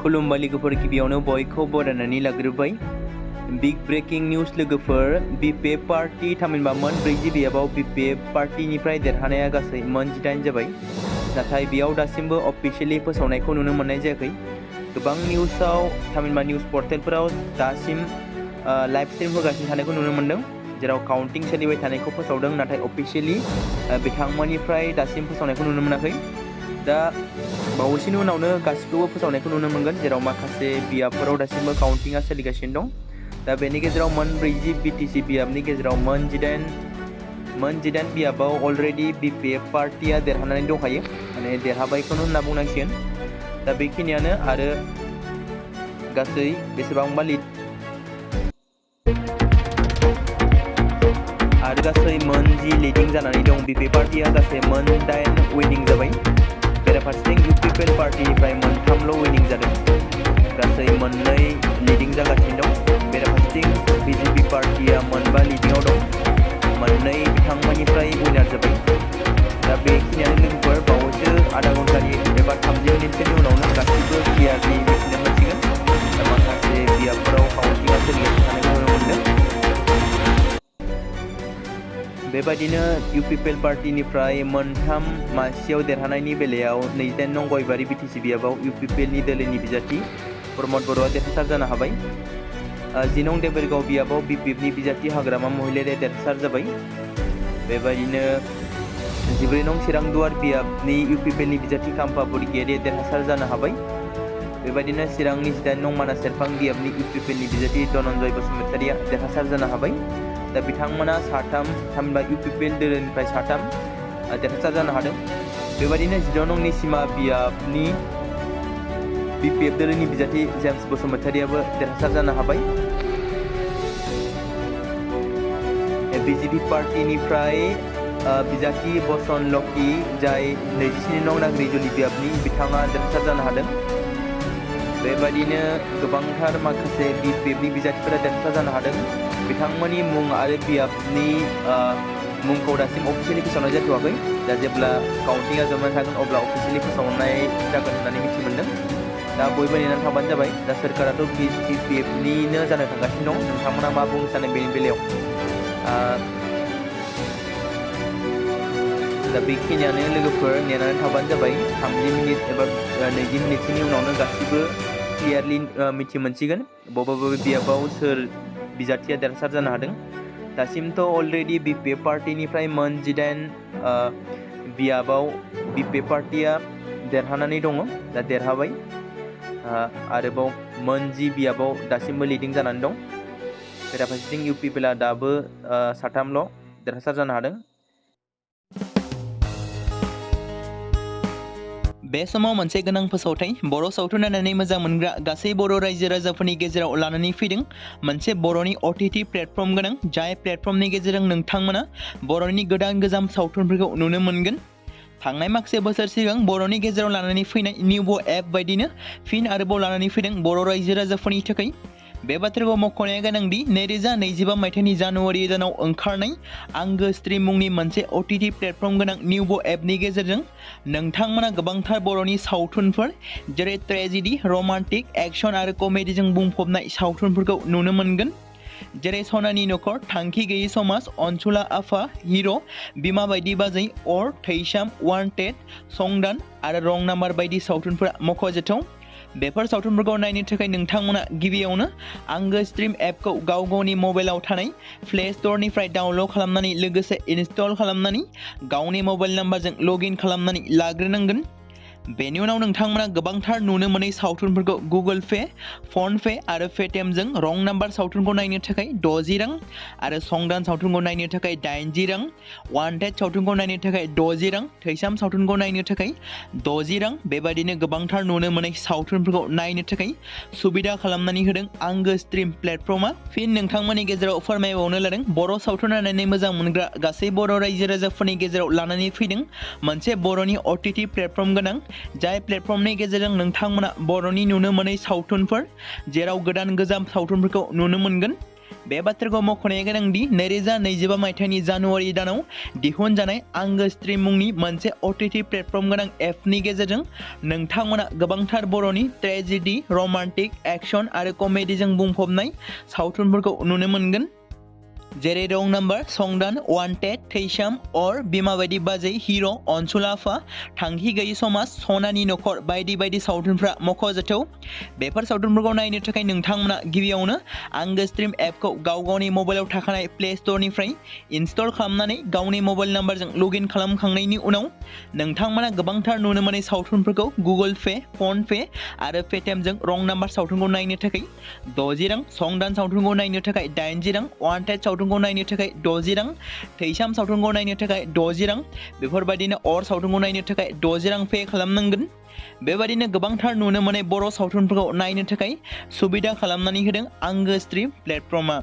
खुलुमबाय लोगोफोर गिबियावनो बयखौ बरायनानै लाग्रोबाय बिग ब्रेकिं निउज लोगोफोर बीपीएफ पार्टी थामहिनबा मोन 40 बियाबाव बीपीएफ पार्टीनिफ्राय देरहानाया गासै मोन 18 जाबाय नाथाय बेयाव दासिमबो अफिशियली फोसावनायखौ नुनो मोननाय जायाखै गोबां निउसाव थामहिनबा निउज पर्टेलफोराव दासिम लाइभ स्ट्रीम होगासिनो थानायखौ नुनो मोनदों जेराव काउंटिं सोलिबाय थानायखौ फोसावदों नाथाय अफिशियली बिथांमोननिफ्राय दासिम फोसावनायखौ नुनो मोनाखै दा बावैसोनि उनावनो गासिखौबो फोसावनायखौ नुनो मोनगोन जेराव माखासे बियाबफोराव दासिमबो काउंटिंआ सोलिगासिनो दं दा बेनि गेजेराव मोन 40 बीटीसी बियाबनि गेजेराव मोन 18 बियाबाव अलरेडी बीपीएफ पार्टीया देरहानानै दंखायो माने देरहाबायखौनो होनना बुंनांसिगोन दा बेखिनियानो आरो गासै बेसेबांबा गासै मोन 10 लिडिं जानानै दं बीपीएफ पार्टीया गासै मोन 8 विनिं जाबाय बेराफारसेथिं यूपीपीएल पार्टीनिफ्राय मोन 3ल' विनिं जादों गासै मोन 2 लिडिं जागासिनो दं बेराफारसेथिं बीजेपी पार्टीया मोन 5 लिडिंआव दं मोन 2 बिथांमोननिफ्राय विनार जाबाय दा बेखिनियानो लोगोफोर बावैसो आधा घन्टानि एबा 30 मिनिटसोनि उनावनो गासिबो क्लियारलि मिथिनो मोनसिगोन दा माखासे बियाबफोराव काउन्टिंआ सोलिगासिनो थानायखौ नुनो मोनदों बेबायदिनो यूपीपीएल पार्टीनिफ्राय मोनथाम मासियाव देरहानायनि बेलायाव 28 नं गयबारि बीटीसी बियाबाव यूपीपीएलनि दोलोनि बिजाथि प्रमद बर'आ देरहासार जानो हाबाय 10 नं देबोरगाव बियाबाव बीपीएफनि बिजाथि हाग्रामा महिलारिया देरहासार जाबाय बेबायदिनो 14 नं चिरांदुवार बियाबनि यूपीपीएलनि बिजाथि खाम्फा बरगयारिया देरहासार जानो हाबाय बेबायदिनो चिरांनि 18 नं मानास सेरफां बियाबनि यूपीपीएलनि बिजाथि धनन्जय बसुमतारिया देरहासार जानो हाबाय दा बिथांमोना साथाम थामहिनबा यूपीपीएल दोलोनिफ्राय साथाम देरहासार जानो हादों बेबायदिनो 16 नं निसिमा बियाबनि बीपीएफ दोलोनि बिजाथि जेम्स बसुमतारियाबो देरहासार जानो हाबाय बीजेपी पार्टीनिफ्राय बिजाथि बसन लकी जाय 27 नं नागरिजुलि बियाबनि बिथाङा देरहासार जानो हादों बेबायदिनो गोबांथार माखासे बीपीएफनि बिजाथिफोरा देरहासार जानो हादों बिथांमोननि मुं आरो बियाबनि मुंखौ दासिम अफिसियेलि फोसावनाय जाथ'वाखै दा जेब्ला काउन्टिंआ जोबनानै थागोन अब्ला अफिसियेलि फोसावनाय जागोन होननानै मिथि मोनदों दा बयबो नेनानै थाबानो जाबाय दा सोरखाराथ' बीपीएफनिनो जानो थांगासिनो दं नोंथांमोना मा बुंनो सानो बेनि बेलायाव दा बेखिनियानो लोगोफोर नेनानै थाबानो जाबाय 30 मिनिट एबा 20 मिनिटसोनि उनावनो गासिबो क्लियारलि मिथि मोनसिगोन बबे बियाबाव सोर बिजाथिया देरहासार जानो हादों दासिमथ' अलरेडी बीपीएफ पार्टीनिफ्राय मोन 18 बियाबाव बीपीएफ पार्टीया देरहानानै दङ दा देरहाबाय आरोबाव मोन 10 बियाबाव दासिमबो लिडिं जानानै दं बेराफारसेथिं यूपीपीएलआ दाबो साथामल' देरहासार जानो हादों बे समाव मोनसे गोनां फोसावथाय बर' सावथुन नायनानै मोजां मोनग्रा गासै बर' रायजो राजाफोरनि गेजेराव लानानै फैदों मोनसे बर'नि OTT प्लेटफर्म गोनां जाय प्लेटफर्मनि गेजेरजों नोंथांमोना बर'नि गोजाम सावथुनफोरखौ नुनो मोनगोन थांनाय माखासे बोसोर सिगां बर'नि गेजेराव लानानै फैनाय निउबो एप बायदिनो फिन आरोबाव लानानै फैदों बर' रायजो राजाफोरनि थाखाय बे बाथ्राखौ मख'नाया गोनांदि 2025 मायथाइनि जानुवारि दानाव ओंखारनाय आंगो स्ट्रीम मुंनि मोनसे OTT प्लेटफर्म गोनां निउबो एपनि गेजेरजों नोंथांमोना गोबांथार बर'नि सावथुनफोर जेरै ट्रेजेडी रमान्टिक एक्शन आरो कमेडीजों बुंफबनाय सावथुनफोरखौ नुनो मोनगोन जेरै सनानि नखर थांखि गैयै समाज अनसुला आफा हिर' बिमा बायदि बाजै अर थैसाम वान्टेड संदान आरो रं नाम्बार बायदि सावथुनफोरा मख'जाथाव बेफोर सावथुनफोरखौ नायनो थाखाय नोंथांमोना गिबियावनो आंगो स्ट्रीम एपखौ गावनि मबाइलाव थानाय प्ले स्ट'रनिफ्राय डाउनल'ड खालामनानै लोगोसे इनस्टल खालामनानै गावनि मबाइल नाम्बारजों लगइन खालामनानै लाग्रोनांगोन बेनि उनाव नोंथांमोना गोबांथार नुनो मोनै सावथुनफोरखौ गुगल पे फन पे आरो पेटीएमजों रं नाम्बार सावथुनखौ नायनो थाखाय 60 रां आरो संदान सावथुनखौ नायनो थाखाय 80 रां वान्टेड सावथुनखौ नायनो थाखाय 60 रां थैसाम सावथुनखौ नायनो थाखाय 60 रां बेबायदिनो गोबांथार नुनो मोनै सावथुनफोरखौ नायनो थाखाय सुबिदा खालामनानै होदों आंगो स्ट्रीम प्लेटफर्मा फिन नोंथांमोननि गेजेराव फोरमायबावनो लादों बर' सावथुन नायनानै मोजां मोनग्रा गासै बर' रायजो राजाफोरनि गेजेराव लानानै फैदों मोनसे बर'नि OTT प्लेटफर्म गोनां जाय प्लेटफर्मनि गेजेरजों नोंथांमोना बर'नि नुनो मोनै सावथुनफोर जेराव गोजाम सावथुनफोरखौ नुनो मोनगोन बे बाथ्राखौ मख'नाया गोनांदि 2025 मायथाइनि जानुवारि दानाव दिहुनजानाय आंगो स्ट्रीम मुंनि मोनसे OTT प्लेटफर्म गोनां एपनि गेजेरजों नोंथांमोना गोबांथार बर'नि ट्रेजेडी, रमान्टिक, एक्शन आरो कमेडीजों बुंफबनाय सावथुनफोरखौ नुनो मोनगोन। जेरै रं नाम्बार, संदान, वान्टेड, थैसाम, अर, बिमा बायदि बाजै, हिर', अनसुलाफा, थांखि गैयि समाज, सनानि नखर बायदि बायदि सावथुनफ्रा मख'जाथाव। बेफोर सावथुनफोरखौ नायनो थाखाय नोंथांमोना गिबियावनो आंगो स्ट्रीम एपखौ गावनि मबाइलाव थाखानाय प्ले स्ट'रनिफ्राय इनस्टल खालामनानै गावनि मबाइल नाम्बारजों लगइन खालामखांनायनि उनाव नोंथांमोना गोबांथार नुनो मोननाय सावथुनफोरखौ गुगोल पे, फन पे आरो पेटिएमजों रं नाम्बार सावथुनखौ नायनो थाखाय 60 रां, संदान सावथुनखौ नायनो थाखाय 80 रां, वान्टेड सावथुनखौ नायनो थाखाय 60 रां, थैसाम सावथुनखौ नायनो थाखाय 60 रां, बेफोरबायदिनो अर सावथुनखौ नायनो थाखाय 60 रां पे खालामनांगोन। बेबायदिनो गोबांथार नुनो मोननाय बर' सावथुनफोरखौ नायनो थाखाय सुबिदा खालामनानै होदों आंगो स्ट्रीम प्लेटफर्मआ।